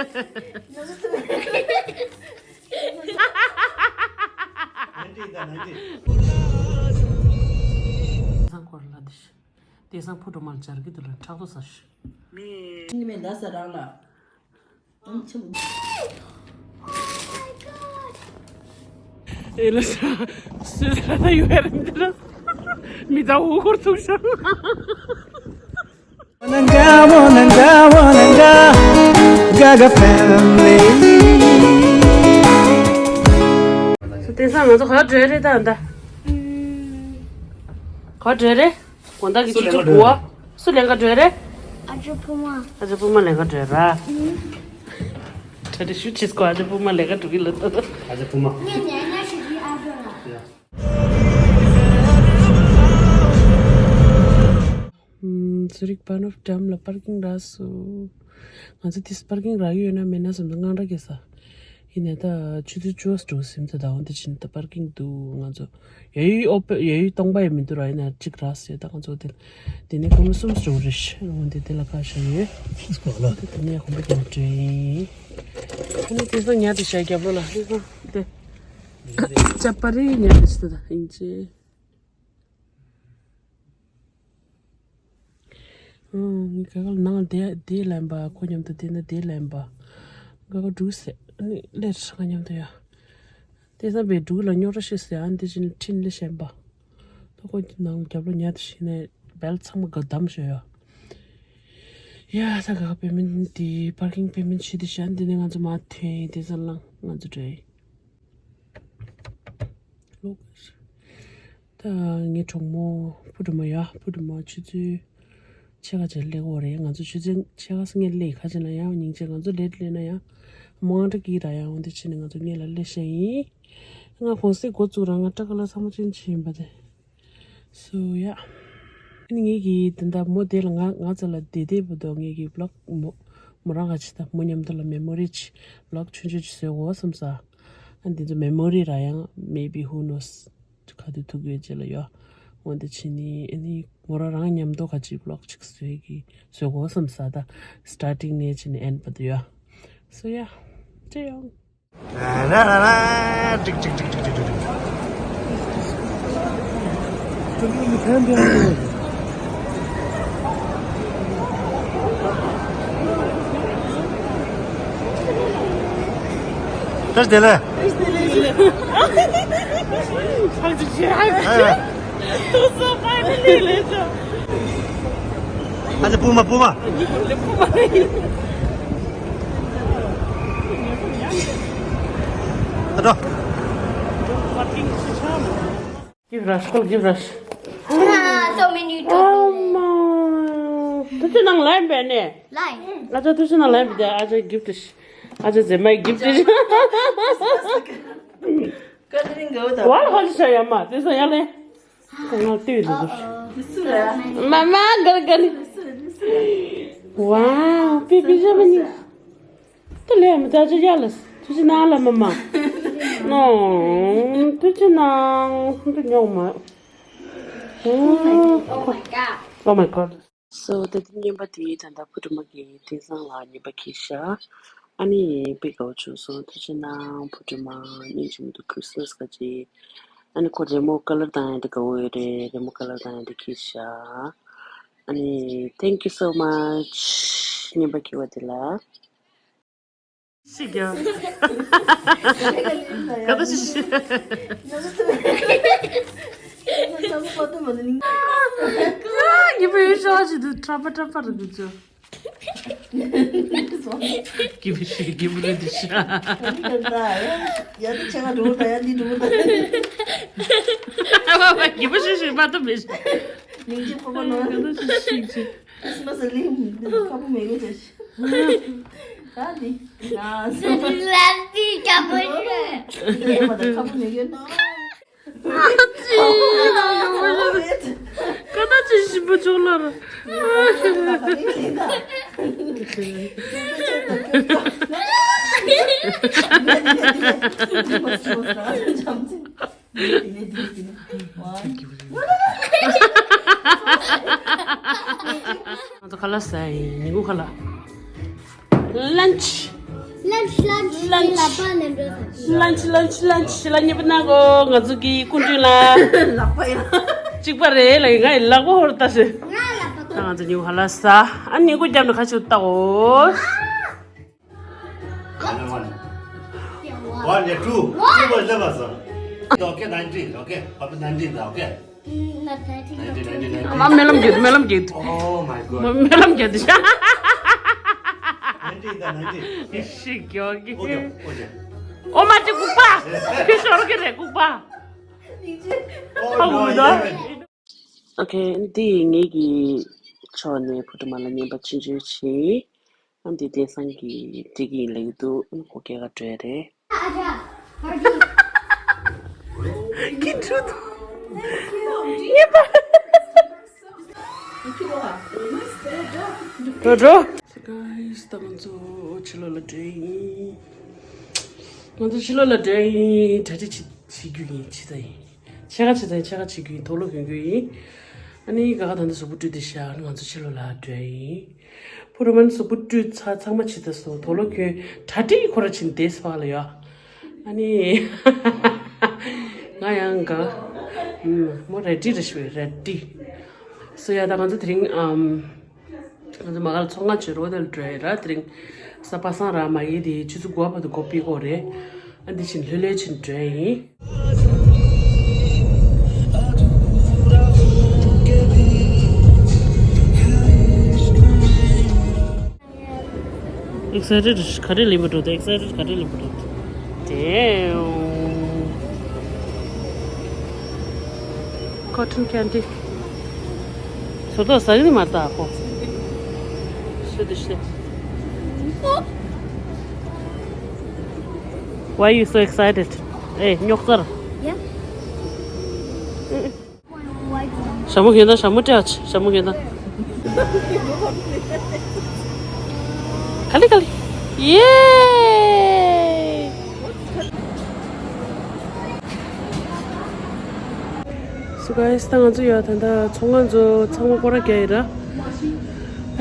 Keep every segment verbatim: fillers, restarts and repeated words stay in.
ནང་སྐོར་ལ་འདི། དེང་སང་ཕུ་གྲོ་མར་སྦྱར་གི་འདུག་ལ་ཁྲག་ཐོག་ཟ་ཤི། མི་མི་འདའ་ས་རང་ལ། ཨེ་ལ་ས་སུ་ས་ད་ཡོད་རེད་འདི་ལ། མི་ད་འུ་སྐོར་ཐུག་ཤག། Wananga, wananga, wananga, Gaga family. དེང་སང་ང་ཚོ་ག་བར་འགྲོ་རེད་ད་ད། ག་བར་འགྲོ་རེད། དགོང་དག་གི་ཆུ་ཚོད་དགུ་པ། སུ་ལེན་ག་འགྲོ་རེད། ཨ་ཅག་བུ་མོ། ཨ་ཅག་བུ་མོ་ལེན་ག་འགྲོ་ར། ཨུམ། ད་དེ་ཤུ་ཆིས་ཀོ་ཨ་ཅག་བུ་མོ་ལེན་ག་འགྲོ་གི་ལ་ད་ད། ཨ་ཅག་བུ་མོ། ངས་ཉལ་ཉལ་ཞིག་གི་ཨ་ཅག་ལ། ཡ། ཨུམ། ཛུ་རིག་བྷ་ནོབ་ཌམ་ལ་པར་ཀིང་རག་སོང་། ང་ཚོ་དེ་པར་ཀིང་རག་ཡོད་ན་མེད་ན་བསམ་ཚེ་དངངས་སྐྲག་སྐྱེས་ས། ཡིན་ནའི་ད་ཆུ་ཚོད་བཅུ་པ་འགྲོ་ཟིན་ད་ད་འོན་ཏེ་ཕྱིན་ད་པར་ཀིང་འདུག་ང་ཚོ་ཡ་ཡུལ་ཨོ་པེ་ཡ་ཡུལ་སྟོང་པ་ཡང་མི་འདུག་ར། ཡིན་ན་གཅིག་རག་སོང་ད་ང་ཚོ་དེ་དེ་ནས་སྐར་མ་གསུམ་འགྲོ་རེད་ཤག་འོན་ཏེ་དེ་ལ་ཁ་ཤ་ཡོད། ལ་དེ་ནས་གོམ་པ་རྒྱག་འགྲོ་ཡིན། ཨ་ནི་དེང་སང་ཉལ་དེ་ཤག་རྒྱབ་ལོགས་ལ་དེང་སང་དེ་ཅ་པ་རི་ཉལ་དེ་ཤག་ད་ཡིན་ཅེ། ཨང་། ངས་ག་ག་ལ་ནང་ལ་བསྡད་བསྡད་ལན་པ་ཁོ་མཉམ་དུ་བསྡད་ན་བསྡད་ལན་པ། ག་ག་འགྲུག་ཟེར་ཨ་ནི་སླེབས་ང་མཉམ་དུ་ཡ། དེང་སང་བས་འགྲུག་ལ་རྙོག་དྲ་ཤི་ཟེར་ཨ་ནི་དེ་བཞིན་ཁྲིན་སླེབས་ཤན་པ། ད་ཁོ་ནང་རྒྱབ་ལོགས་ཉལ་དུ་ཞིག་ནས་བལ་ཚང་མ་ག་བསྡམས་ཤོག་ཡ། ཡ་ད་ག་ག་པེ་མེན་དེ་པར་ཀིང་པེ་མེན་བྱེད་དུ་ཤན་དེ་ནས་ང་ཚོ་མ་ཐོན་དེང་སང་ལང་ང་ཚོ་འདྲ་ཡི། ལོག་ད་ངའི་གྲོགས་མོ་བུ་དྲུག་མ་ཡ་བུ་དྲུག་མ་ཆུ་ཚོད་ཕྱེད་ཀ་ཅིག་སླེབས་ཀྱི་ཡོད་རེད། ང་ཚོ་ཆུ་ཚོད་ཕྱེད་ཀ་སྔོན་སླེབས་ཁ་ཅིག་ལ་ཡང་སྙིང་རྗེ། ང་ཚོ་ལེ་ཊི་སླེབས་ན་ཡང་མོ་ཨང་སྐྲག་གི་ར་ཡང་འོན་ཏེ་ཕྱིན་ནས་ང་ཚོ་སྔོན་ལ་སླེབས་ཤག་ཡིན། ང་གུང་སེང་འགོ་བཙུགས་ར་ང་སྐྲག་ག་ལ་ཚང་མ་ཅན་ཆེ་ཡིན་པ་དེ། སོ་ཡ། ཨ་ནི་ངེད་ཀྱིས་དེ་འདྲ་མོ་དེ་ལ་ང་ང་ཚོ་ལ་བསྡད་བསྡད་བུ་དོ་ངེད་ཀྱིས་བི་ལོག་མོ་མོ་རང་ག་ཅི་ད་མོ་མཉམ་དུ་ལ་མེ་མོ་རི་ཅིག་བི་ལོག་ཆུང་ཆུང་ཅིག་བཟོས་དགོས་བསམ་ས། ཨ་འདི་ཚོ་མེ་མོ་རི་ར་ཡང་maybe who knows ག་དུས་ཐུག་ཡོད་ཅེས་ལ་ཡོད། འོན་ཏེ་ཕྱིན་ནི་ཨ་ནི་མོ་རང་རང་མཉམ་དུ་ག་ཅིག་བི་ལོག་ཅིག་བཟོས་ཀྱི་བཟོས་དགོས་བསམ་ས་ད་སི་ཊར་ཊིང་ནས་ཕྱིན་ནི་ཨེན་བར་དུ་ཡོད། སོ་ཡ། ཅེ་ཡོང་། ལ་ལ་ལ་ལ། ཀྲིག་ཀྲིག་ཀྲིག་ཀྲིག་ཀྲིག་ཀྲིག། བཀྲ་ཤིས་བདེ་ལེགས། ཨ་ཙི་སྤུ་མ་སྤུ་མ། ཨ་ཏོ། Give rush, call give rush. Ah, so many Oh, my. Tuchu nang line be ne? Line. Aja tuchu nang line be aja gift. Aja ze mai gift. Gathering go da. Wal hal sha ya ma. This ya le. Ko na ti du. Mama gargan. Wow, pipi jamani. ཏུ་ལས་མི་ཚ་ཅི་ཡ་ལ་ཏུ་ཅི་ན་ལ་མ་མ། ནོ། ཏུ་ཅི་ན་ཏུ་ཉོག་མ། Oh my god. Oh my god. So ད་ལྟ་རྔན་པ་དེ་ད་ལྟ་བུ་ཕྲུག་མ་གི་དེང་སང་ལ་རྔན་པ་ཁྱེར་ཤག་ཨ་ནི་དཔེ་དགའ་བོ་བྱུང་སོང་། ཏུ་ཅི་ན་བུ་ཕྲུག་མ་སྙིང་རྗེ་མོ་འདུག Christmas ག་ཅི། ཨ་ནི་ཁོ་རི་མོ་ཀ་ལར་བཏང་ཡ་དེ་དགའ་བོ་ཡོད་རེད། རི་མོ་ཀ་ལར་བཏང་ཡ་དེ་ཁྱེར་ཤག་ཨ་ནི་thank you so much རྔན་པ་ཁྱེར་བ་དེ་ལ། ཤི་རྒྱ། ག་ད་ཤི་ཤི། ཉི་མ་ཡོད་ཤོག་ཅི་འདུག་ཁྲ་པ་ཁྲ་པ་རུ་གི་ཅོ། གི་བི་ཤི་གི་བི་རི་དི་ཤ། ཡ་དི་ཆེ་ག་འགྲོ་ད་ཡ་འདི་འགྲོ་ད། ཨ་བ་བ་གི་བི་ཤི་ཤི་མ་ཏོ་མི་ཤི། ཉིང་ཅི་ཕོ་བ་ནོ། ག་ད་ཤི་ཤི་ཤི། Christmas ལིམ་ཁ་པོ་མེ་གོ་ཅ་ཤི། ད་ནི། ང་ཚོ། ལབ་དེ་ཀ་པོ་ཤི། ཡེ་མ་ད་ཁ་པོ་མེ་གོ་ནོ། ཨ་ཙི། ཀ་ད་ཅི་ཞིམ་པོ་ཅོག་ལ་ར། ང་ཚོ་ཁ་ལག་ཟ་ཡིན། ཉིན་གུང་ཁ་ལག Lunch. Lunch, lunch, lunch. Lunch, lunch, lunch. ལག་པ་ཉེས་པ་གནང་གོ། ང་ཚོ་གི་སྐུ་མདུན་ལ། ལག་པ་ཡིན། གཅིག་པ་རེད་ལ། ང་ཡི་ལག་པ་ཧོར་ལྟ་ཞེས། ང་ལག་པ། ང་ཚོ་ཉིན་ཧ་ལ་ས། ཨ་ནི་སྐུ་རྒྱབ་ནས་ཁ་ཆུ་ལྟ་འོ། One, two, two was never, sir. Okay, nineteen, okay? Papa nineteen, okay? Mm, not nineteen, nineteen, nineteen, nineteen. ཨ་མ་སྨོན་ལམ་རྒྱག་སྨོན་ལམ་རྒྱག་ཨོ་མའི་གོཌ། སྨོན་ལམ་རྒྱག་དེ་ཤ། ནའིན་ཊིན་དང་ནའིན་ཊིན། ཤི་རྒྱག་གི། ཨོ་ཀེ་ཨོ་ཀེ། ཨོ་མ་ཅི་ལྐུགས་པ། ཁྱོད་ཤོར་གི་རེད་ལྐུགས་པ། ཨོ་ཨོ་ནོ་ཡ། ཨོ་ཀེ། འདི་ངེད་ཀྱི་ཕྱོགས་ནས་བུ་ཕྲུག་མ་ལ་བརྙན་པར་ཕྱིན་བཅོས་བྱས། ཨ་འདི་བསྟན་སང་གི་འགྲིག་གི་ཡིན་ལབ་ཀྱི་འདུག་ཨ་ཁོ་སྐད་ག་བྲོས་རེད། གི་ཁྲུ་དུ་ངེས་པ། འགྲོ་འགྲོ། Guys, ད་ང་ཚོ་ཕྱི་ལོགས་ལ་འགྲོ་ཡིན། ང་ཚོ་ཕྱི་ལོགས་ལ་འགྲོ་ཡིན། གྲ་སྒྲིག་བྱེད་བྱེད་རྒྱུ་ཡིན། ཕྱི་ད་ཡིན། ཕྱེད་ཀ་ཕྱེད་ཀ་ཕྱེད་ཀ་བྱེད་རྒྱུ་ཡིན། དུག་ལོག་གྱོན་རྒྱུ་ཡིན། ཨ་ནི་ག་ག་ད་ལྟ་གཟུགས་པོ་བཀྲུས་ཏེ་བཞག་ང་ཚོ་ཕྱི་ལོགས་ལ་འགྲོ་ཡིན། ཕུ་རུ་མན་གཟུགས་པོ་བཀྲུས་ཚར་ཚང་མ་བྱེད་ཚར་སོང་། དུག་ལོག་གྱོན། གྲ་སྒྲིག་ཁོ་ར་བྱེད་བསྡད་སོང་ལ་ཡ། ཨ་ནི་ང་ཡང་ག་མོ་རེ་ཌི་རེ་ཞུ་བའི་རེ་ཌི། སོ་ཡ་ད་ང་ཚོ་དེ་རིང་ཨམ། ང་ཚོ་མ་ག་ལ་ཚོང་ཁང་ཆེ་རོ་དེ་ལ་འགྲོ་ཡི་ར། དེ་རིང་ས་པ་སངས་ར་མ་ཡི་དེ་ཆུ་ཚོད་དགུ་པ་དུ་སྒོ་ཕྱེ་གོ་རེད། ཨ་འདི་བཞིན་ལྷོད་ལྷོད་ཕྱིན་འགྲོ་ཡིན། Excited ག་རེ་ལེན་པ་འགྲོ་དེ། Excited ག་རེ་ལེན་པ་འགྲོ་དེ། Damn. Cotton candy. ཚོ་ཏོ་ཟ་གི་མ་ད་ཁོ། ཤི་དི་ཤི། Why you so excited? ཨེ་རྙོག་ཙར། Yeah. ཞྭ་མོ་གྱོན་དང་། ཞྭ་མོ་སྤྲད། ཞྭ་མོ་གྱོན་དང་། ག་ལེ་ག་ལེ། ཡེ། So guys, ད་ང་ཚོ་ཡ་ད་ལྟ་ཚོང་ཁང་ཚོ་ཚང་མ་སྐོར་ར་རྒྱག་ཡིན་ར།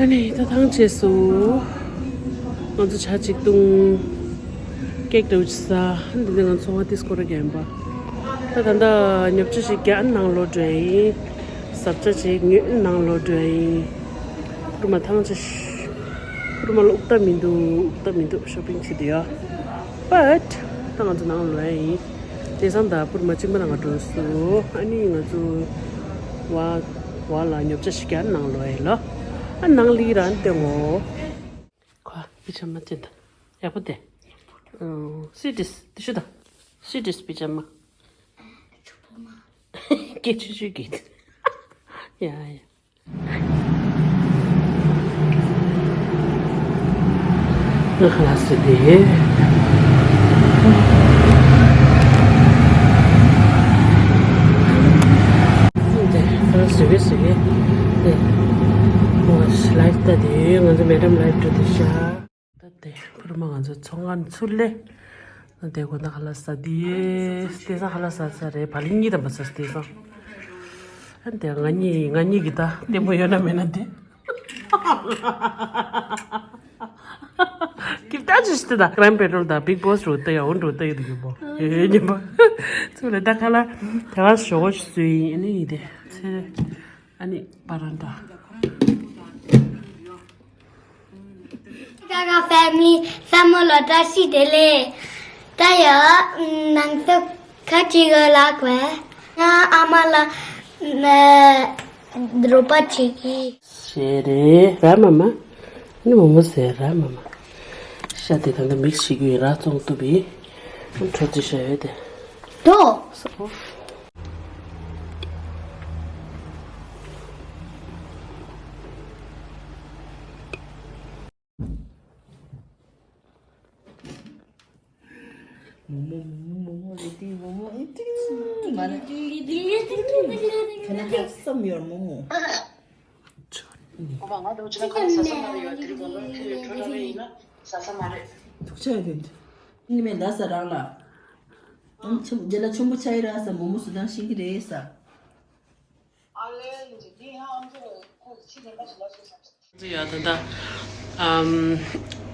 ཨ་ནི་ད་ཐང་ཆད་སོང་། ང་ཚོ་ཇ་གཅིག་བཏུང་། ཀེག་འདྲ་བོ་ཅིག་ཟ། འདི་ནས་ང་ཚོ་ང་ཏིས་སྐོར་ར་རྒྱག་ཡིན་པ། ད་ད་ལྟ་ཉོ་ཆ་ཞིག་རྒྱག་ནང་ལོགས་འགྲོ་ཡིན། ཟ་ཆ་ཞིག་ཉོས་ནང་ལོགས་འགྲོ་ཡིན། ཕུ་རུ་མ་ཐང་ཆད། ཕུ་རུ་མ་ལ་འུག་ཏ་མི་འདུག་འུག་ཏ་མི་འདུག་ཤོ་པིང་བྱེད་དུ་ཡ། But ད་ང་ཚོ་ནང་ལོགས་ཡིན། དེང་སང་ད་ཕུ་རུ་མ་གཅིག་པ་ནང་ང་འགྲོ་སོང་། ཨ་ནི་ང་ཚོ་བ་བ་ལ་ཉོ་ཆ་ཞིག་རྒྱག་ནང་ལོགས་ཡིན་ལ། ཨ་ནང་ལི་རང་སྟེང་ངོ་། ཁོ་པི་ཇ་མ་ཅན་ད། ཡག་པོ་དེ། སི་ཏིས་དེ་ཤུ་ད། སི་ཏིས་པི་ཇ་མ། སྐད་ཆུ་ཆུ་གིས། ཡ་ཡ། ང་ཁ་ལག་ཟས་དེ། དེ་ཁ་ལག་ཟས་གི་ཟས་གི་དེ། ལའིབ་ལྟ་དེ་ང་ཚོ་མེ་ཌམ་ལའིབ་འགྲོ་དེ་ཤ། ད་དེ་ཕུ་རུ་མ་ང་ཚོ་ཚོང་ཁང་ཚུར་ལེ། ད་དེ་དགོང་ད་ཁ་ལག་ཟ་དེ། དེང་སང་ཁ་ལག་ཟ་ས་རེད། བ་ལི་གཉིས་དང་པ་ཟ་དེང་སང་། ཨ་དེ་ང་གཉིས་ང་གཉིས་ཀྱི་ད་ལྟད་མོ་ཡོད་ན་མེད་ན་དེ། ཀིབ་ཏ་ཅི་ཞིག་ད་ཀ་རའིམ་པེ་ཊོལ་དང་བིག་བོ་སི་རུ་ད་ཡ་འོན་རུ་ད་ཡོད་ཀྱི་པོ། ཨེ་ཉི་མ། ཚུར་ལེ་ད་ཁ་ལག་དེ་ག་ཞོ་ཞིག་བཟོས་ཡིན། ཨ་ནི་ཡིན་དེ་ཚེ། ཨ་ནི་པ་རན་ཏ། ཀ་ཀ་ཕེ་མི་ལི་སམ་བྷོ་ལ་བཀྲ་ཤིས་བདེ་ལེགས། ད་ཡ་ནང་སོ་ཁ་ཅིག་ག་ལ་བས། ང་ཨ་མ་ལ་རོགས་པ་བྱེད་ཀྱི། ཞེ་རེ་ར་མ་མ། ནི་མོ་མོ་ཟེར་ར་མ་མ། ཤ་དེ་ད་ལྟ་མིག་སི་བྱེད་ཀྱི་ཡོད་ར། བཙོང་ཐུབ་པའི་འཕྲོ་རྩིས་ཤ་ཡོད་དེ། དོ། སོ། Momo, momo, momo, eating, momo, eating. Can I have some your momo? ཐུགས་རྗེ་ཆེ། ངས་ད་ས་རང་ལ། ཨམ་ཆུ་རྒྱ་ལ་ཆུ་བོ་ཆ་ཡི་ར་ས་མོ་མོ་སུ་དང་ཤིང་གི་རེད་ས། ཨ་ལེ་ལེ་ལེ་ཧ་ཨམ་ཆུ་ཁོ་ཆི་ལེ་ཀ་ཆུ་ལ་སུ་ས། ཡ་ད་ད། ཨམ།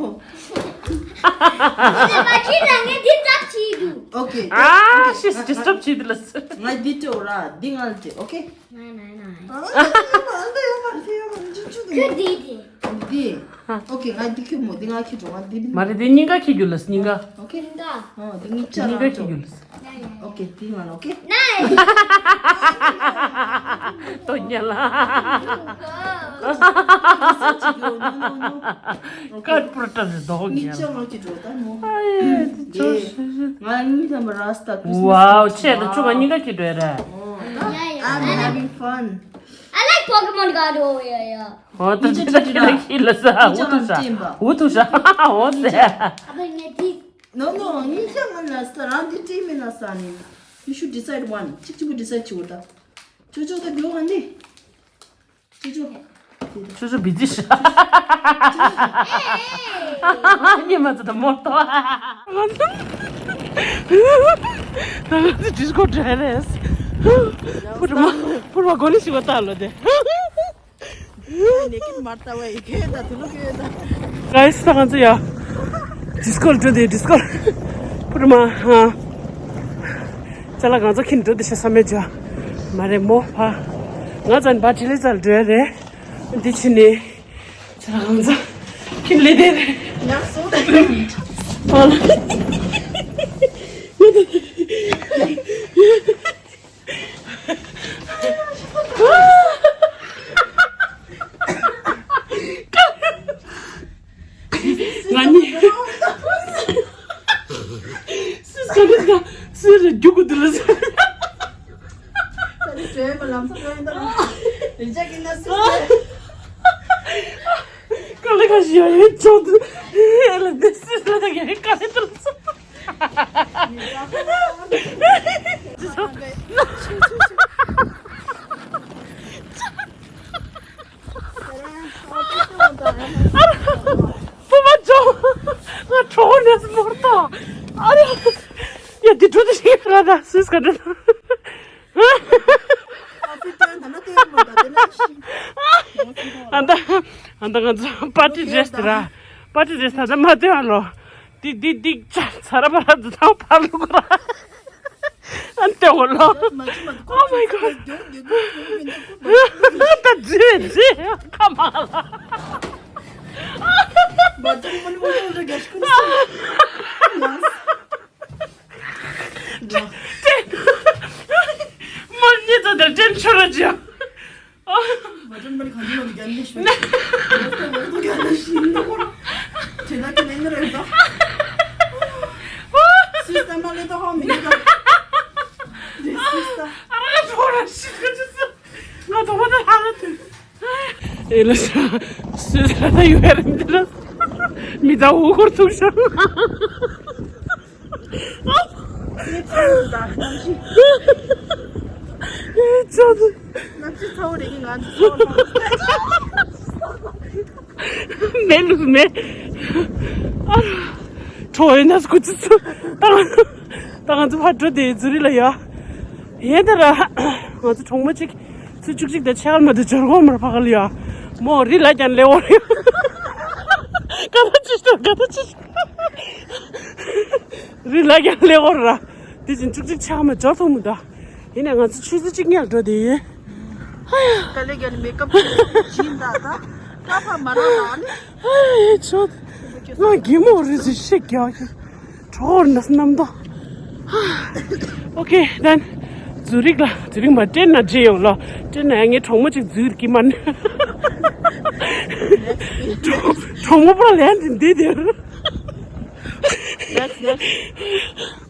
ཨོ། ཁྱེད་ལ་ངས་འདི་ལྟར་བྱས་འདུག་ཨོ་ཁེ། ཨ་ཤི་ཌི་སི་ཊབ་བྱས་འདུག་ལ། ང་འདི་སྤྲོ་ར། འདི་ང་ལ་སྤྲད། ཨོ་ཁེ། ནའི་ནའི་ནའི། ཁྱོད་འདི་འདི། འདི། ཨོ་ཁེ། ང་འདི་ཁྱོད་མོ། འདི་ང་ཁྱེར་འགྲོ། ང་འདི་འདི། མ་རེད། འདི་སྙིང་ག་ཁྱེར་རྒྱུ་ལ། སྙིང་ག་ཨོ་ཁེ། འདི། ཨོ་འདི་སྙིང་ག་སྙིང་ག་ཁྱེར་རྒྱུ་ལ། ཨོ་ཁེ། འདི་ང་ལ། ཨོ་ཁེ། ནའི། ཏོ་ཉལ་ལ། ཀར་པུར་ཏ་རེ་དོག་ཉལ། ང་གཉིས་ཐམ་པ་ར་སྟ། ཁྲིས་མས། ཝའོ། ཆེ་ད་ཆུ་ང་གཉིས་ཀ་ཁྱེར་འགྲོ་ར། ཨོ། I'm having fun. I like Pokemon Go. Oh, yeah, yeah. ཨོ་ད་ཅི་ད་ཅི་ད་ཁྱི་ལ་ས། འུ་ཐུ་ཤ། འུ་ཐུ་ཤ། ཨོ་ཟེ། No, no, ངས་ཀྱང་ང་ལ་ས། རང་འདི་སྤྲད་མིན་ན་ས་ནི། You should decide one. གཅིག་གཅིག་པུ་ཌི་སའིཌ་བྱེད་དགོས་ད། ཅོ་ཅོ་ད་རྒྱོ་ག་ནི། ཅོ་ཅོ། ཅོ་ཅོ་བི་ཛི་ཤ། ཉི་མ་ཚོ་ད་མོ་ཏོ། ད་ང་ཚོ་ཌི་སི་ཀོ་འགྲོ་རེད། པུར་མ་པུར་མ་གོ་ནི་ཞིག་བ་ད་ལོ་དེ། ནེ་ཀིན་མར་ཏ་བའི་ཁེ་ད་དུ་ལུ་ཁེ་ད། གྷའི་སི། ད་ང་ཚོ་ཡ་ཌི་སི་ཀོ་ལ་འགྲོ་དེ། ཌི་སི་ཀོ་ལ་པུར་མ་ཧ་ཅ་ལག་ང་ཚོ་ཁྱིམ་འགྲོ་དེ་ཤ་ས་མེད་ཇ་མ་རེད་མོ་ཕ། ང་ཚོ་ནི་བ་ཏི་ལི་ཙལ་འགྲོ་རེད། འདི་ཕྱི་ནས་ཅ་ལག་ང་ཚོ་ཁྱིམ་ལས་དེ་རེད། ཡག་སོ། ཨོ་ལ། ང་གཉིས། སུས་ག་རེ་ག་སུས་རེ་རྒྱུག་གི་འདུག་ལ་ཟེར། ད་ནི་བྲོས་མ་ལམ་སང་བྲོས་ཡིན་ད་ར། རི་ཅག་གི་ན་སུས་རེད། ག་ལེ་ག་ཞིག་ཡོད་ཡོད་ཅོག་ཏུ། ཨེ་ལ་འདི་སུས་ལ་ད་ཡོད་ག་ལེ་ད་ལ་ཟེར། པུ་མ་ཇོ། ང་གྲོགས་ནས་མོར་ཏོ། ཨ་རེ། ཡ་འདི་འགྲོ་དེ་ཤི་ར་ད་སུས་ག་འདྲ། ཨ་ད་ཨ་ད་ང་ཚོ་པར་ཊི་ཌེ་རེད་ད་ར། པ་ཏི་རེད་ས་ད་མ་ཏི་ཨ་ལོ། ཏི་ཏི་ཏི་ཆ་ཚ་ར་པ་ར་ཏི་ཐང་ཕ་ལུ་གུ་ར། ཨན་ཏེ་འོ་ལོ། Oh my god. ད་ཛི་ཛི་ཁ་མ་ལ། མ་ཉེ་ཚ་དེར་ཅན་ཆོ་ར་ཅི། ཨེ་ལ་ས་སུ་ས་ད་ཡོད་རེད་མི་ད་འུ་གུར་ཐུག་ཤག་ཨེ་ཙོ་ནམ་ཞིག་ཚ་བོ་རེད་ང་ཚོ་མེ་ལུག་མེ། ཁྲོ་ཡིན་ན་སྐུ་ཚེ་ཚུ་ད་ང་ཚོ་ཕར་འགྲོ་དེ་ཛུ་རི་ལ་ཡ། ཡེ་ད་ར་ང་ཚོ་གྲོགས་མོ་གཅིག་ཚུ་བཅུ་གཅིག་དང་ཕྱེད་ཀ་མ་དུ་འབྱོར་གོ་མར་ཕ་ག་ལ་ཡ། མོ་རི་ལ་ཀྱང་ལེ་འོར་ཡ། ཀ་ད་ཅི་ཤོ་ཀ་ད་ཅི་ཤོ། རི་ལ་ཀྱང་ལེ་འོར་ར། དེ་བཞིན་བཅུ་གཅིག་ཕྱེད་ཀ་མ་འབྱོར་ཐུབ་མི་ད། ཡིན་ནའི་ང་ཚོ་ཆུ་ཚོད་གཅིག་ཉལ་འགྲོ་དེ་ཡིན། ཧ་ཡ། དཀའ་ལས་རྒྱག་ནས་མེ་ཀབ་བྱིན་ད་ད། ཀ་ཕ་མ་ར་ལ་ནི། ཧ་ཡ་ཆོ། ང་གི་མོ་རི་ཟི་ཤི་རྒྱག་གི། གྲོགས་ནས་རྣམ་དག Okay, then. ཛུ་རིག་ལ་ཛུ་རིག་མ་ཏྲེན་ན་རྗེ་ཡོང་ལ་ཏྲེན་ན་ངའི་གྲོགས་མོ་གཅིག་ཛུ་རིག་གི་མ་ནི། གྲོགས་མོ་པ་ལན་དེ་འདི་དེར།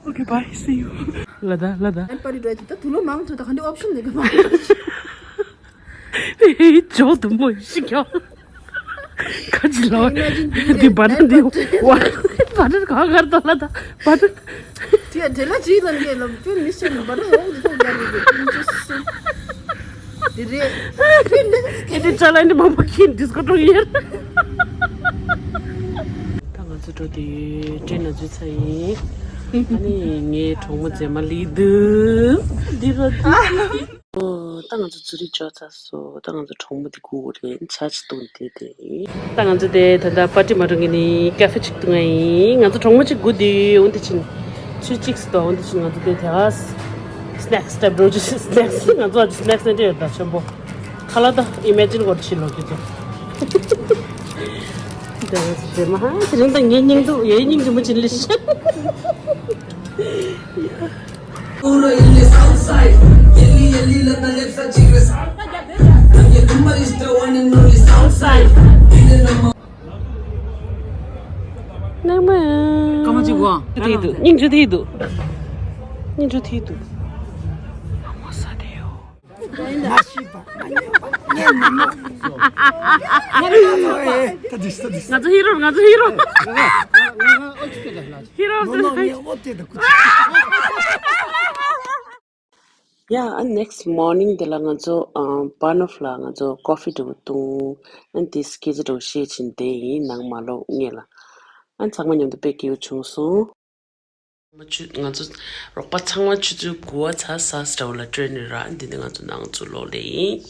Okay, bye. See you. ལ་ད་ལ་ད། ཨན་པ་རི་ཌ་ད་དུ་ལོ་མང་ཐོ་ད་ག་འདི་ཨོབ་ཤན་ནི་ག་མ། ཨེ་ཇོ་དུ་མོ་ཤི་ཀྱང་། ཁ་ཅི་ལོ། འདི་བ་ད་འདི་བ། བ་ད་ག་གར་ད་ལ་ད་བ་ད། དེ་དེ་ལ་ཅི་ལ་ངེ་ལ་ཅུན་མི་ཤེས་ནི་བ་ད་འོག་ཏུ་ཐོག་རྒྱབ་ཡོད་པའི་ཅུན་ཅུ་སུ། དེ་རེད། ཨེ་དེ་ཅ་ལ་འདི་མ་མ་ཁྱིན་ཌིས་ཀོ་ཀྲོང་ཡེར། ད་ང་ཚོ་འགྲོ་དེ་ཡོད་ཏྲེན་ན་འཛུལ་ཚར་ཡིན། ཨ་ནི་ངའི་གྲོགས་མོ་མཛེས་མ་ལི་དུ་འདི་ར་འདི། ཨོ། ད་ང་ཚོ་ཛུ་རིག་འབྱོར་ཚར་སོང་། ད་ང་ཚོ་གྲོགས་མོ་འདི་སྒུག་རེད། ཆ་ཅི་གཏོང་དེ་དེ། ད་ང་ཚོ་དེ་ད་ལྟ་པར་ཊི་མ་འགྲོ་གི་ནི་ཀ་ཧྥེ་ཅིག་འཐུང་ང་ཡིན། ང་ཚོ་གྲོགས་མོ་ཅིག་སྒུག་དུས་འོན་ཏེ་ཕྱིན་ཆུ་ཅིག་སི་དང་འོན་ཏེ་ཕྱིན་ང་ཚོ་དེ་དེ་ག་སི་ནེག་སི་ཊེབ་འགྲོ་རྒྱུ། སི་ནེག་སི་ང་ཚོ་ཨ་ཅི་སི་ནེག་སི་ནས་འདྲེ་ཡོད་ད་ཆེན་པོ། ཁ་ལ་ད་ཨི་མེ་ཇིན་གོར་ཕྱི་ལོག་གི་ཚོ། དེ་ང་ཚོ་དེ་མ་ཧ་དེ་རིང་ད་ངའི་སྙིང་སྡུག་ཡའི་སྙིང་རྗེ་མོ་ཅིག་ལི་ཤ། ནང་མ། སྐར་མ་གཅིག་གོ། དེ་འདུག་སྙིང་རྗེ་དེ་འདུག་སྙིང་རྗེ་དེ་འདུག་ང་ཚོ་ཧི་རོ། ང་ཚོ་ཧི་རོ། ཧི་རོ། Yeah, and next morning དེ་ལ་ང་ཚོ་ཨ་བར་ནོབ་ལ་ང་ཚོ་ཀོ་ཧྥི་འདྲ་བོ་བཏུང་། and this སྐད་ཆ་འདྲ་བོ་བཤད་ཕྱིན་དེ་ཡིན། ནང་མ་ལོག་ངེས་ལ། and ཚང་མ་མཉམ་དུ་དཔེ་སྐྱིད་པོ་བྱུང་སོང་། ང་ཚོ་རོགས་པ་ཚང་མ་ཆུ་ཚོད་དགུ་པ་ཚ་ས་འདྲ་བོ་ལ་ཊྲེན་རེད་ར། འདི་ནས་ང་ཚོ་ནང་ཚུར་ལོག་ལེ་ཡིན།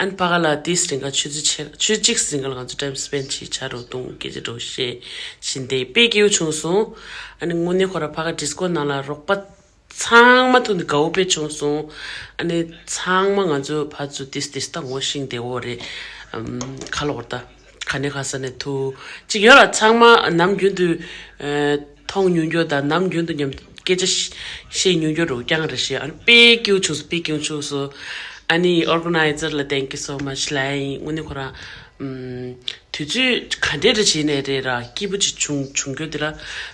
and ཕ་ག་ལ་དེའི་རིང་ག་ཆུ་ཚོད་ཕྱེད་ཆུ་གཅིག་རིང་ག་ལ་ང་ཚོ་ཊའིམ་སི་པེན་ཌི་བྱས་ཆ་རོགས་བཏུང་སྐད་ཆ་འདྲ་བོ་བཤད་ཕྱིན་དེ་དཔེ་སྐྱིད་པོ་བྱུང་སོང་། and དངོས་གནས་ཁོ་ར་ཕ་ག་ཌིས་ཀོ་ནང་ལ་རོགས་པ་ཚང་མ་ཐུག་ནས་དགའ་བོ་དཔེ་བྱུང་སོང་། ཨ་ནི་ཚང་མ་ང་ཚོ་ཕར་ཚུར་ཏིས་ཏིས་ད་ངོ་ཤེས་བདེ་བོ་རེད། ཨམ། ཁ་ལོ་བར་ད་ག་ནས་ག་ས་ནས་ཐུག་ཅིག་ཡོད་ལ། ཚང་མ་ནམ་རྒྱུན་དུ་ཨ་མཐོང་མྱོང་རྒྱུ་དང་ནམ་རྒྱུན་དུ་མཉམ་དུ་སྐད་ཆ་བཤད་མྱོང་རྒྱུ་རུ་རྐྱང་རེད་ཤག་ཨ་ནི་དཔེ་སྐྱིད་པོ་བྱུང་སོང་། དཔེ་སྐྱིད་པོ་བྱུང་སོང་། ཨ་ནི་ཨོར་ག་ནའི་ཛར་ལ་thank you so much ལབ་ཡིན། དངོས་གནས་ཁོ་རང་ཨམ། དུས་ཚོད་ག་འདྲས་རེ་བྱས་ནས་རེད་ར། སྐྱིད་པོ་ཅིག་བྱུང་བྱུང་རྒྱུ་དེ་ལ་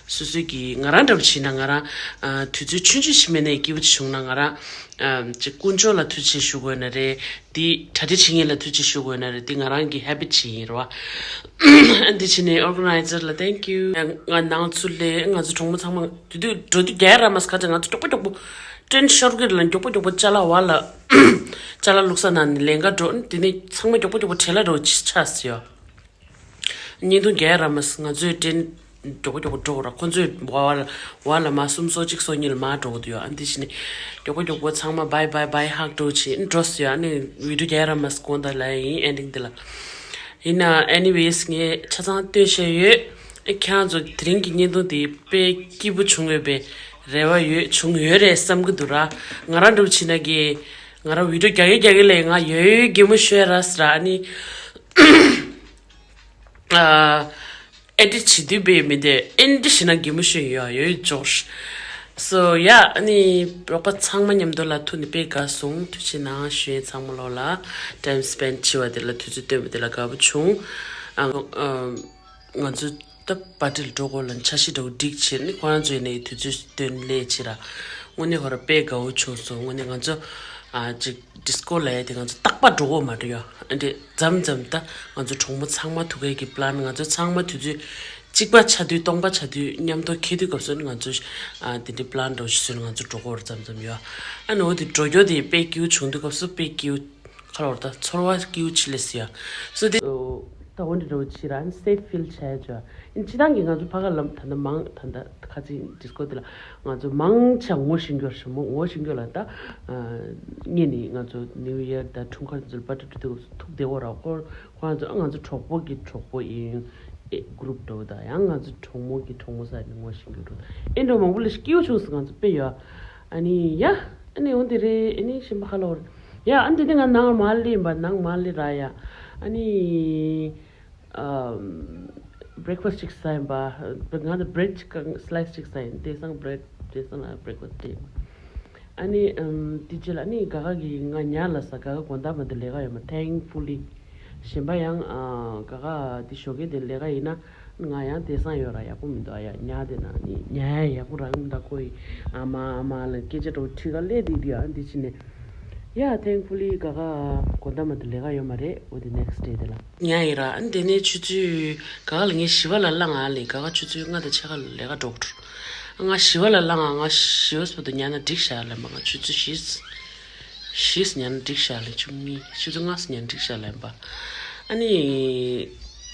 སོ་སོའི་གི་ང་རང་འདྲ་པོ་བྱས་ན་ང་རང་ཨ་དུས་ཚོད་ཆུང་ཆུང་ཞིག་མེད་ནས་སྐྱིད་པོ་ཅིག་བྱུང་ན་ང་རང་ཨ་ཅིག་དཀོན་མཆོག་ལ་ཐུགས་རྗེ་ཆེ་ཞུ་དགོས་ན་རེད། དེ་གྲ་སྒྲིག་བྱེད་མཁན་ལ་ཐུགས་རྗེ་ཆེ་ཞུ་དགོས་ན་རེད། དེ་ང་རང་གི་ཧེ་བིཊ་ཅིག་ཡིན་ར་བ། ཨ་འདི་བྱས་ནས་ཨོར་ག་ནའི་ཛར་ལ་thank you ང་ནང་ཚུར་སླེབས། ང་ཚོ་གྲོགས་མོ་ཚང་མ་དེ་དུས་འགྲོ་དུས་རྒྱ་ཡ་ར་མ་སི་ཁ་ཅིག་ང་ཚོ་མགྱོགས་པོ་མགྱོགས་པོ་ཊྲེན་ཤོར་གི་ལ་མགྱོགས་པོ་མགྱོགས་པོ་ཅ་ལག་བ་ལ་ཅ་ལག་བླུགས་ས་ནང་ནས་ལེན་ག་འགྲོ། དེ་ནས་ཚང་མ་མགྱོགས་པོ་མགྱོགས་པོ་བྲེལ་ལ་འགྲོ་ཆགས་སོང་ཡ། བརྙན་ཐུང་རྒྱག་ཡ་ར་མ་སི་ང་ཚོའི་ཊྲེན་མགྱོགས་པོ་མགྱོགས་པོ་འགྲོ་ར། ཁོ་ཚོའི་བ་བ་ལ་བ་ལ་མ་གསུམ་སོ་གཅིག་སོ་གཉིས་ལ་མ་འགྲོ་གི་འདུག་ཡ། ཨ་འདི་བྱས་ནས་མགྱོགས་པོ་མགྱོགས་པོ་ཚང་མ་bye bye bye hug འགྲོ་བྱས་འགྲོ་སོང་ཡ། ཨ་ནི་བི་ཌིའོ་རྒྱག་ཡ་ར་མ་སི་དགོངས་དག་ལ་ཡིན་ཨེན་ཌིང་འདི་ལ། ཡིན་ན་anyways ངས་ཆ་ཚང་སྟོན་བཤད་ཡོད། ཨེ་ཁྱེད་རང་ཚོ་དེ་རིང་གི་བརྙན་ཐུང་དེ་དཔེ་སྐྱིད་པོ་བྱུང་ཡོད་པའི་རེ་བ་ཡོད། བྱུང་ཡོད་རེད་བསམ་གི་འདུག་ར། ང་རང་འདྲ་པོ་བྱས་ན་གི་ང་རང་བི་ཌི་ཡོ་རྒྱག་གི་རྒྱག་གི་ལས་ང་ཡོད་ཡོད་གད་མོ་ཤོར་ར་ཟེར་ར། ཨ་ནི་ཨ་ཨེ་ཌིཊ་བྱེད་དུས་པས་མི་འདི་ཨེ་ཌིཊ་བྱེད་ན་གད་མོ་ཤོར་ཡོད་ཡོད་ཇོ་ཤི། So yeah ཨ་ནི་རོགས་པ་ཚང་མ་མཉམ་དུ་ལ་ཐུག་ནས་དཔེ་དགའ་སོང་། ཐུགས་རྗེ་གནང་ཞུ་ཡས། ཚང་མ་ལོག་ལ་time spend བྱེད་པ་དེ་ལ་དུས་ཚོད་བཏོན་པ་དེ་ལ་དགའ་པོ་བྱུང་། ཨ་ཨ་ང་ཚོ་ད་པར་ཊི་ལ་འགྲོ་དགོས་ལ་འཆར་གཞི་འདྲ་བོ་སྒྲིག་བྱས་ནས་ཁོ་རང་ཚོ་ཡིན་ནའི་དུས་ཚོད་བཏོན་སླེབས་བྱས་ར། དངོས་གནས་ཁོ་ར་དཔེ་དགའ་བོ་བྱུང་སོང་། དངོས་གནས་ང་ཚོ་ཨ་ཅིག་ཌི་སི་ཀོ་ལ་ཡ་དེ་ང་ཚོ་རྟག་པར་འགྲོ་དགོས་མ་འགྲོ་ཡ། ཨ་འདྲེ་མཚམས་མཚམས་ད་ང་ཚོ་གྲོགས་མོ་ཚང་མ་ཐུག་གའི་གི་པི་ལན། ང་ཚོ་ཚང་མ་དུས་ཚོད་གཅིག་པ་ཆགས་དུས་སྟོང་པ་ཆགས་དུས་མཉམ་དུ་འཁེལ་དུས་སྐབས་སུ་ནི་ང་ཚོ་ཨ་དེ་འདྲའི་པི་ལན་འདྲ་བོ་ཞིག་བཟོས་ནས་ང་ཚོ་འགྲོ་དགོས་ར་མཚམས་མཚམས་ཡོད། ཨ་ནི་འོ་དེ་འགྲོ་རྒྱུ་དེ་དཔེ་སྐྱིད་པོ་བྱུང་དུས་སྐབས་སུ་དཔེ་སྐྱིད་པོ་ཁ་ལོར་ད་ཚོར་བ་སྐྱིད་པོ་ཆེ་ལེ་སི་ཡ། སོ་དེ་ད་འོ་འདྲ་འདྲ་བོ་ཆེ་ར་ཨ་ནི་སེབ་ཕིལ་བྱས་ཅོ། ཨ་ནི་སྤྱི་བཏང་གི་ང་ཚོ་ཕ་ག་ལམ་ད་ལྟ་མང་ད་ལྟ་ཁ་ཚིག་ཌི་སི་ཀོ་དེ་ལ་ང་ཚོ་མང་ཆ་ངོ་ཤེས་རྒྱུ་ར་ཞིམ་མོ་ངོ་ཤེས་རྒྱུ་ལ་ད་ཨ་ངེད་ནི་ང་ཚོ་ནིའུ་ཡར་ད་འཁྲུངས་སྐར་ཚོ་པར་ཊི་འགྲོ་དུས་སྐབས་སུ་ཐུག་བསྡད་ཡོད་ར། ཁོ་ཁོ་རང་ཚོ་ཨ་ང་ཚོ་གྲོགས་པོ་གི་གྲོགས་པོ་ཡིན། ཨེ་གུ་རུབ་འདྲ་བོ་དང་ཡང་ང་ཚོ་གྲོགས་མོ་གི་གྲོགས་མོ་ས་ནི་ངོ་ཤེས་རྒྱུ་འགྲོ། ཨེ་འགྲོ་མང་པོ་ལ་སྐྱིད་པོ་བྱུང་སོང་ང་ཚོ་དཔེ་ཡོད། ཨ་ནི་ཡ་ཨ་ནི་འོ་དེ་རེད། ཨ་ནི་ཞིམ་པ་ཧ་ལོ་རེད་ཡ། ཨ་ནི་དེ་ནི་ང་ནང་མ་སླེབས་པ་ནང་མ་སླེབས་ར་ཡ། ཨ་ནི་ཨམ་བྷི་རེག་ཕ་སི་ཊི་ཅིག་ཟ་ཡིན་པ། ང་ནི་བྷི་རེཌ་ཅིག་སི་ལའི་སི་ཅིག་ཟ་ཡིན། དེ་སང་བྷི་རེཌ་དེ་སང་ལ་བྷི་རེག་ཕ་སི་ཊི་དེ། ཨ་ནི་ཨམ་དེ་རྗེས་ལ་ཨ་ནི་ག་ག་གི་ང་ཉལ་ལ་ས་ག་ག་དགོང་དག་མ་དེ་ལས་ཀ་ཡོད་མ། ཐེང་ཕུ་ལི་གཞན་པ་ཡང་ཨ་ག་ག་དེ་ཞོགས་ཀས་དེ་ལས་ཀ་ཡིན་ན་ང་ཡང་དེ་སང་ཡོད་ར་ཡག་པོ་མི་འདུག་ཨ་ཡ་ཉལ་དེ་ན་ཨ་ནི་ཉལ་ཡག་པོ་རང་མི་འདུག་ཁོ་ཡི་ཨ་མ་ཨ་མ་ལ་སྐད་ཆ་འདྲ་བོ་དྲིས་ག་སླེབས་དེ་དེ་ཨ་འདི་ཕྱི་ནས་ཡ་ཐེང་ཕུ་ལི་ག་ག་དགོང་དག་མ་དེ་ལས་ཀ་ཡོད་མ་རེད། འོ་དེ་ནེག་སི་ཌེ་དེ་ལ། ཉལ་ཡིན་ར། ཨ་ནི་དེ་ནས་ཆུ་ཚོད་ག་ག་ལ་ངས་བཞི་པ་ལ་ལངས་ཨ་ལས། ག་ག་ཆུ་ཚོད་ལྔ་དང་ཕྱེད་ཀ་ལ་ལས་ཀ་འགྲོ་གི་འདུག་ང་བཞི་པ་ལ་ལངས་ཨ། ང་བཞི་པ་སོ་དུ་ཉལ་ན་འགྲིག་ཤག་ལབ་པ། ང་ཆུ་ཚོད་བཞི་བཞི་ཉལ་ན་འགྲིག་ཤག་ལབ། བཅུ་གཉིས་ཆུ་ཚོད་ལྔ་ཙམ་ཉལ་ན་འགྲིག་ཤག་ལབ་པ། ཨ་ནི་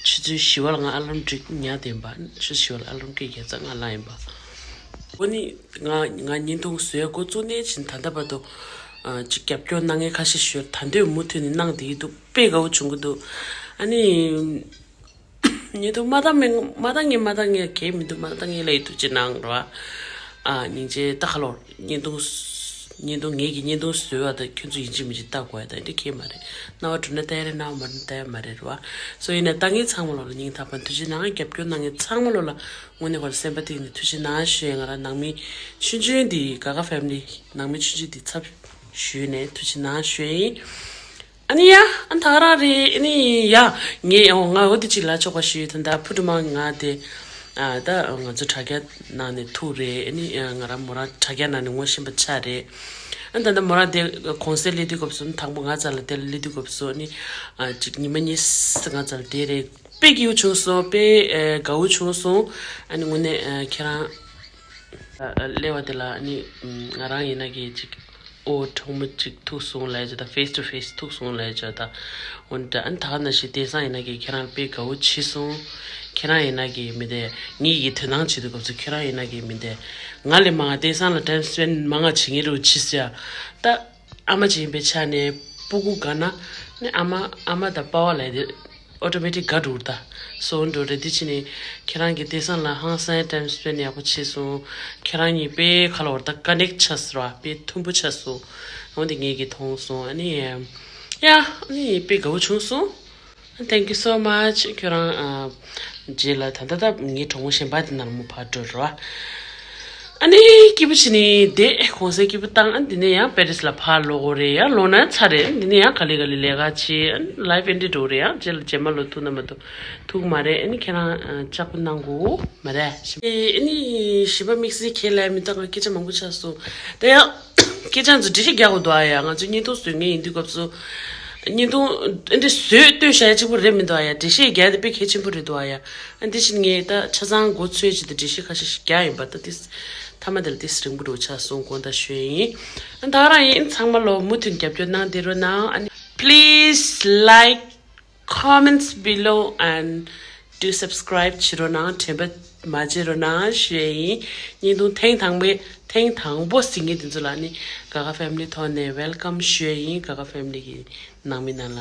ཆུ་ཚོད་བཞི་པ་ལ་ང་ཨ་ལམ་འགྲིག་ཉལ་བསྡད་པ། ཆུ་ཚོད་བཞི་པ་ལ་ཨ་ལམ་སྐད་རྒྱག་ཙང་ང་ལངས་ཡིན་པ། འོ་ནི་ང་ང་བརྙན་ཐུང་བཟོས་འགོ་བཙུགས་ནས་ཕྱིན་ད་ལྟ་བར་དུ་ཨ་ཅིག་རྒྱབ་སྐྱོར་གནང་མཁན་ཁ་ཤས་ཤིག་ད་འདོད་མུ་མཐུད་ནས་གནང་བསྡད་ཀྱི་འདུག་དཔེ་དགའ་བོ་བྱུང་གི་འདུག་ཨ་ནི་བརྙན་ཐུང་མ་བཏང་མེད་མ་བཏང་ངེས་མ་བཏང་ངེས་གལ་མི་འདུག་མ་བཏང་ངེས་ལ་ཡི་ཐུགས་རྗེ་གནང་རོགས། ཨ་སྙིང་རྗེ་ད་ཁ་ལོར་བརྙན་ཐུང་བརྙན་ཐུང་ངེད་ཀྱི་བརྙན་ཐུང་བཟོས་པ་དང་ཁྱོད་ཚོ་ཡིན་གཅིག་མིན་གཅིག་ལྟ་དགོས་ཡ་ད་འདི་ཁྱད་མ་རེད། རྣ་བ་གྲུབ་ན་ལྟ་ཡ་རེད། རྣ་བ་མ་གྲུབ་ན་ལྟ་ཡ་མ་རེད་རོ། སོ་ཡིན་ན་ལྟ་མཁན་ཚང་མ་ལོ་ལ་སྙིང་ཐག་པ་ཐུགས་རྗེ་གནང་། རྒྱབ་སྐྱོར་གནང་མཁན་ཚང་མ་ལོ་ལ་དངོས་གནས་ཁོ་ལ་སེམས་པ་གཏིང་ནས་ཐུགས་རྗེ་གནང་ཞུ་ཡ། ང་རང་ནང་མི་ཆུང་ཆུང་འདི་ག་ག་ཕེ་མི་ལི་ནང་མི་ཆུང་ཆུང་འདི་ཚབ་ཞུས་ནས་ཐུགས་རྗེ་གནང་ཞུ་ཡ་ཡིན། ཨ་ནི་ཡ། ཨ་ད་ག་རང་རེད། ཨ་ནི་ཡ། ངས་ཨོ་ང་འོ་དེ་ཅིག་ལ་ཆོག་པ་ཞུས། ད་ལྟ་ཕུ་དུ་མ་ང་དེ་ཨ་ད་ང་ཚོ་དྲ་རྒྱ་ནང་ནས་ཐུག་རེད། ཨ་ནི་ང་རང་མོ་རང་དྲ་རྒྱ་ནང་ནས་ངོ་ཤེས་པ་ཆགས་རེད། ཨ་ད་ལྟ་མོ་རང་དེ་གུང་སེང་སླེབས་དུས་སྐབས་སུ་དང་པོ་ང་རྩ་ལ་དེ་ལ་སླེབས་དུས་སྐབས་སུ་ཨ་ནི་ཨ་ཅིག་ཉི་མ་གཉིས་ང་རྩ་ལ་དེ་རེད། དཔེ་སྐྱིད་པོ་བྱུང་སོང་། དཔེ་ཨ་དགའ་བོ་བྱུང་སོང་། ཨ་ནི་དངོས་གནས་ཨ་ཁྱེད་རང་ཨ་ཨ་སླེབས་པ་དེ་ལ་ཨ་ནི་ང་རང་ཡིན་ན་གི་ཅིག་ཨོ་གྲོགས་མོ་གཅིག་ཐུག་སོང་ལབ་ཡ་ཅིག་དང་ཕེ་སི་ཊུ་ཕེ་སི་ཐུག་སོང་ལབ་ཡ་ཅིག་དང་། འོན་ཏེ་ཨ་ནི་ད་ག་ནང་བཞིན་དེང་སང་ཡིན་ན་གི་ཁྱེད་རང་དཔེ་དགའ་བོ་བྱས་སོང་། ཁྱེད་རང་ཡིན་ན་གི་མི་དེ་ངེད་ཀྱི་དོ་སྣང་བྱེད་དུས་སྐབས་སུ་ཁྱེད་རང་ཡིན་ན་གི་མི་དེ་ང་ལས་མང་ང་དེང་སང་ལ་ཊའིམ་སི་པེན་མང་ང་བྱེད་མཁན་རུ་བྱས་སོང་ཡ། ད་ཨ་མ་ཅིག་ཡིན་པའི་ཆ་ནས་སྤུ་གུ་དགའ་ན་ནི་ཨ་མ་ཨ་མ་དང་པ་ཕ་ལབ་ཡ་དེ་ཨོ་ཊོ་མེ་ཊིག་དགའ་འགྲོ་གི་རེད་ད། སོང་འགྲོ་རེད། དེ་ཕྱིན་ནས་ཁྱེད་རང་གིས་དེང་སང་ལ་ཧང་སང་ཊའིམ་སི་པེན་ཡག་པོ་བྱས་སོང་། ཁྱེད་རང་གཉིས་དཔེ་ཁ་ལོ་བར་ད་ཀ་ནེག་ཆགས་སོང་ར། དཔེ་མཐུན་པོ་ཆགས་སོང་། འོ་དེ་ངེད་ཀྱིས་མཐོང་སོང་། ཨ་ནི་ཡ་ཨ་ནི་དཔེ་དགའ་བོ་བྱུང་སོང་། Thank you so much. ཁྱོད་རང་ཨ་རྗེས་ལ་ད་ལྟ་ད་ངའི་གྲོགས་མོ་གཞན་པ་དེ་ནང་མོ་ཕར་འགྲོ་ར། ཨ་ནི་སྐྱིད་པོ་བྱས་ནས་བསྡད། གུང་སེང་སྐྱིད་པོ་བཏང་། ཨ་ནི་དེ་ནས་ཡང་པེ་རིས་ལ་ཕར་ལོག་དགོས་རེད། ཡང་ལོག་ན་ཚར་རེད། ཨ་ནི་དེ་ནས་ཡང་ག་ལེ་ག་ལེ་ལས་ཀ་བྱེད། ཨ་ནི་ལའིཕ་ཨེ་འདྲ་འགྲོ་རེད། ཡང་རྗེས་ལ་རྗེས་མ་ལོ་ཐུག་ན་མ་ཐུག་ཐུག་མ་རེད། ཨ་ནི་ཁྱེད་རང་ཨ་ལྕགས་པོ་གནང་དགོས་མ་རེད། ཨ་ནི་ཞིམ་པ་དམིགས་བསལ་ཁས་ལེན་མི་འདུག་ང་སྐད་ཆ་མང་པོ་ཆགས་སོང་། ད་ཡང་ཁྱེད་རང་ཚོ་འགྲེལ་བཤད་རྒྱག་དགོས་འདུག་ཨ་ཡ། ང་ཚོ་བརྙན་ཐུང་བཟོ་མཁན་ཡིན་དུས་སྐབས་སུ་བརྙན་ཐུང་ཨ་འདྲ་བཟོས་སྟོན་བྱ་ཡ་གཅིག་པོ་རེད་མི་འདུག་ཨ་ཡ། འགྲེལ་བཤད་རྒྱག་ཡ་དེ་དཔེ་གལ་ཆེན་པོ་རེད་འདུག་ཨ་ཡ། ཨ་འདི་བཞིན་ངས་ད་ཆ་ཚང་མགོ་ཚོས་ཅིག་ཏུ་འགྲེལ་བཤད་ཁ་ཤས་ཤིག་རྒྱག་ཡིན་པ། ད་ཏིས་མཐའ་མ་དེ་ལ་ཏིས་རིང་པོ་འགྲོ་ཆགས་སོང་། དགོངས་དག་ཞུ་ཡ་ཡིན། ཨ་ད་རང་ཡིན། ཚང་མ་ལོ་མུ་མཐུད་རྒྱབ་སྐྱོར་གནང་བསྡད་རོགས་གནང་། ཨ་ནི་please like, comments below and do subscribe བྱེད་རོགས་གནང་། དྲན་པ་མ་བརྗེད་རོགས་གནང་ཞུ་ཡ་ཡིན། བརྙན་ཐུང་ཐེངས་དང་པོའི་ཐེངས་དང་པོ་གཟིགས་མཁན་དེ་ཚོ་ལ་ནི་ག་ག་ཕེ་མི་ལི་ཐོག་ནས་ཝེལ་ཀམ་ཞུ་ཡ་ཡིན། ག་ག་ཕེ་མི་ལི་གི་ནང་མི་ནང་ལ།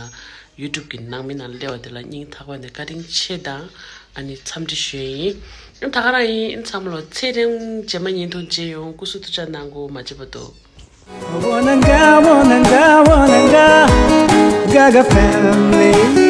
ཡུ་ཊུབ་ཀྱི་ནང་མི་ནང་སླེབས་པ་དེ་ལ་སྙིང་ཐག་པ་ནས་བཀའ་དྲིན་ཆེ་དང་ཨ་ནི་འཚམས་འདྲི་ཞུ་ཡ་ཡིན། ད་ག་རང་ཡིན། ཚང་མ་ལོ་ཚེ་རིང་། རྗེས་མ་བརྙན་ཐུང་མཇལ་ཡོང་། སྐུ་གཟུགས་ཐུགས་ཅག་གནང་དགོས། མ་བརྗེད་པ་དོ། Wananga, wananga, wananga, Gaga family.